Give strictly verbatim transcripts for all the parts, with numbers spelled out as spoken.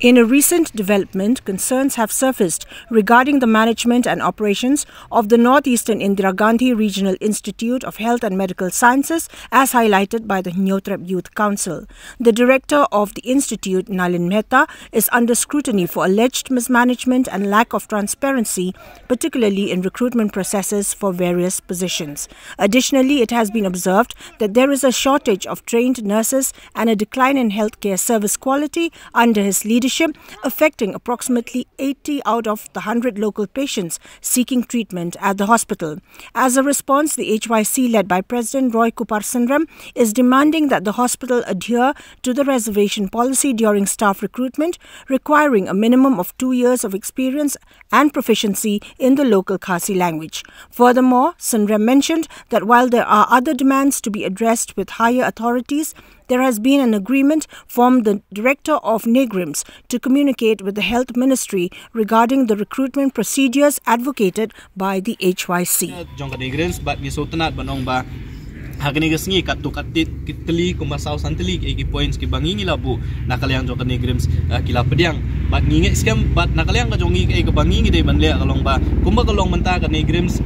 In a recent development, concerns have surfaced regarding the management and operations of the Northeastern Indira Gandhi Regional Institute of Health and Medical Sciences, as highlighted by the Hynñiewtrep Youth Council. The director of the institute, Nalin Mehta, is under scrutiny for alleged mismanagement and lack of transparency, particularly in recruitment processes for various positions. Additionally, it has been observed that there is a shortage of trained nurses and a decline in healthcare service quality under his leadership, affecting approximately eighty out of the hundred local patients seeking treatment at the hospital. As a response, the H Y C, led by President Roy Kupar Synrem, is demanding that the hospital adhere to the reservation policy during staff recruitment, requiring a minimum of two years of experience and proficiency in the local Khasi language. Furthermore, Synrem mentioned that while there are other demands to be addressed with higher authorities, there has been an agreement from the director of NEIGRIHMS to communicate with the Health Ministry regarding the recruitment procedures advocated by the H Y C. Jong ka NEIGRIHMS, bad ngi sngewtynnat ban ong ba ha kane ka sngi katto katne tylli kumba saw san tylli ki, ki points kiba ngi ngi la buh na ka liang jong ka NEIGRIHMS, eh, ki la pdiang. Bad ngi ngeit skhem, bad na ka liang ka jong ngi ka, eh, kaba ngi ngi dei ban leh ka long ba kumba ka long mynta ka NEIGRIHMS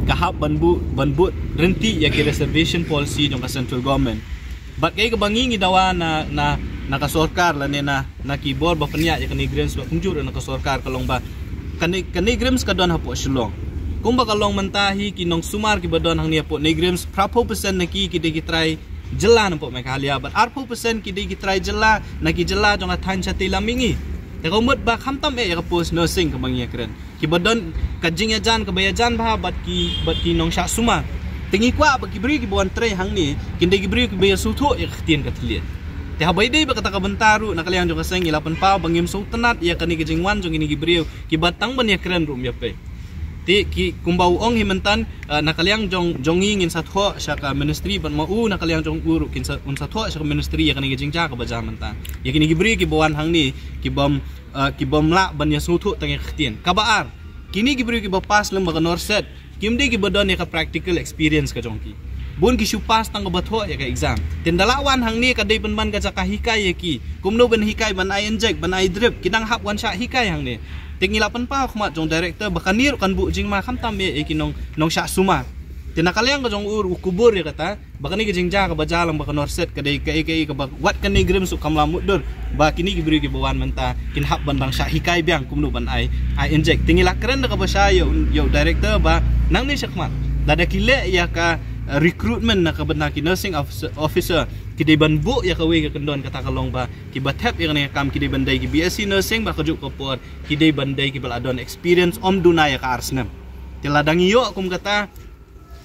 ka hap ban buh, ban buh ryntih ïa ki reservation policy jong ka central government. Bad ka, eh, kaba ngi ngi dawa na, na, na ka sorkar lane na, na ki bor ba pynïaid ïa ka NEIGRIHMS bad kumjuh ruh na ka sorkar ka long ba ka NEI, ka NEIGRIHMS ka don hapoh Shillong. Kumba ka long mynta hi ki nongsumar kiba don hangne hapoh NEIGRIHMS, phraphew percent na ki ki dei ki trai jylla na hapoh Meghalaya, bad arphew percent ki dei ki trai jylla na ki jylla jong ka thaiñ shatei lam mihngi. Te ka mut ba khamtam eh ïa ka post nursing kaba ngi ïakren. Kiba don ka jingïajan kaba ïajan bha bad ki, bad ki nongshah sumar. Te ngi kwah ba ki briew kiba wan trei hangne kin dei ki briew kiba ïasngewthuh ïa ka ktien ka thylliej. Te haba ïadei bad kata ka bynta ruh na ka liang jong ka seng ngi la pynpaw ba ngim sngewtynnat ïa kane ka jingwan jong kine ki briew kiba tang ban ïakren ruh ym ïapei. Te ki kumba u ong hi mynta, eh, na ka liang jong, jong ngi ngin sa thoh sha ka ministry bad ma u na ka liang jong u ruh kin sa, un sa thoh sha ka ministry ïa kane ka jingjia kaba jia mynta. Ïa kine ki briew kiba wan hangne kibym, eh, kibym lah ban ïasngewthuh tang ïa ka ktien. Kaba ar, kine ki briew kiba pass lem bad ka NORCET kim dei kiba don ïa ka practical experience ka jong ki. Bun ki shu pass tang kaba thoh ïa ka exam. Te ynda la wan hangne ka dei pynban ka jaka hikai ïa ki. Kumno ban hikai ban ai inject, ban ai drip, ki dang hap wan shah hikai hangne. Te ngi la pynpaw khmat jong director ba kane ruh kan buh jingma khamtam ïa, ïa ki nong, nongshah sumar. Te na ka liang ka jong u ruh u kubur ïa kata ba kane ka jingjia kaba jia lang bad ka NORCET ka dei kaei kaei kaba wat ka NEIGRIHMS ruh kam lah mutdur ba kine ki briew kiba wan mynta kin hap ban dang shah hikai biang kumno ban ai, ai inject. Te ngi la kren da kaba shai ïa u, ïa u director ba nangne shakhmat lada ki leh ïa ka, eh, recruitment na ka bynta ki nursing officer, officer, ki dei ban buh ïa kawei ka kyndon kata ka long ba kiba thep ïa kane ka kam ki dei ban dei ki B S c nursing bad kajuh ka por ki dei ban dei kiba la don experience ym duna ïa ka ar snem. Te lada ngi ïoh kum kata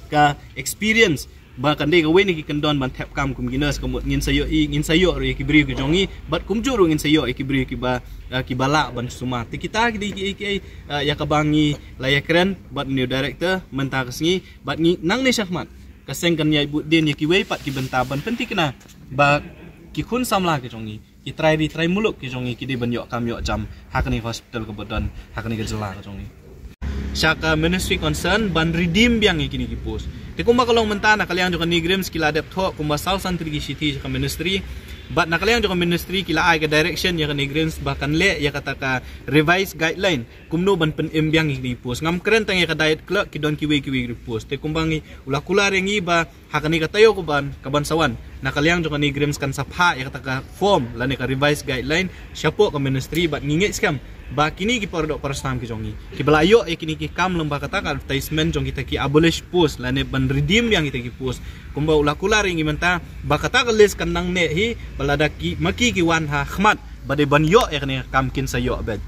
ka experience ba kan dei kawei na ki kyndon ban thep kam kum ki nurse, ka mut ngin sa ïohi, ngin sa ïoh ruh ïa ki briew ki jong ngi bad kumjuh ruh ngin sa ïoh ïa ki briew kiba, eh, kiba lah ban sumar. Te kita ki dei ki, ki, eh, ïa kaba ngi la ïakren bad u new director mynta ka sngi bad ngi nangne shakhmat ka seng kan ïai bud dien ïa kiwei pat ki bynta ban pynthikna ba ki khun samla ki jong ngi, ki trai ri trai muluk ki jong ngi ki dei ban ïoh kam ïoh jam ha kane ka hospital kaba don ha kane ka jylla ka jong ngi. Sha ka ministry concern ban redeem biang ïa kine ki post. Te kumba ka long mynta na ka liang jong ka NEIGRIHMS ki la dep thoh kumba saw san tylli ki shithi sha ka ministry. Bad na ka liang jong ka ministry ki la ai ka direction ïa ka NEIGRIHMS ba kan leh ïa kata ka revised guideline kumno ban pynim biang ïa kine ki post. Ngam kren tang ïa ka diet clerk, ki don kiwei kiwei ki post. Te kumba ngi u la kular ïa ngi ba ha kane ka taïew kaban, kaban sa wan na ka liang jong ka NEIGRIHMS kan sa phah ïa kata ka form lane ka revised guideline shapoh ka ministry bad ngi ngeit skhem ba kine ki para doh para snam ki jong ngi kiba la ïoh ïa kine ki kam lem bad kata ka advertisement jong kita ki abolished post lane ban redeem biang kita ki post. Kumba u la kular ïa ngi mynta ba kata ka list kan nang neh hi ba lada ki, ma ki ki wan ha khmat ba dei ban ïoh ïa kane ka kam kin sa ïoh beit.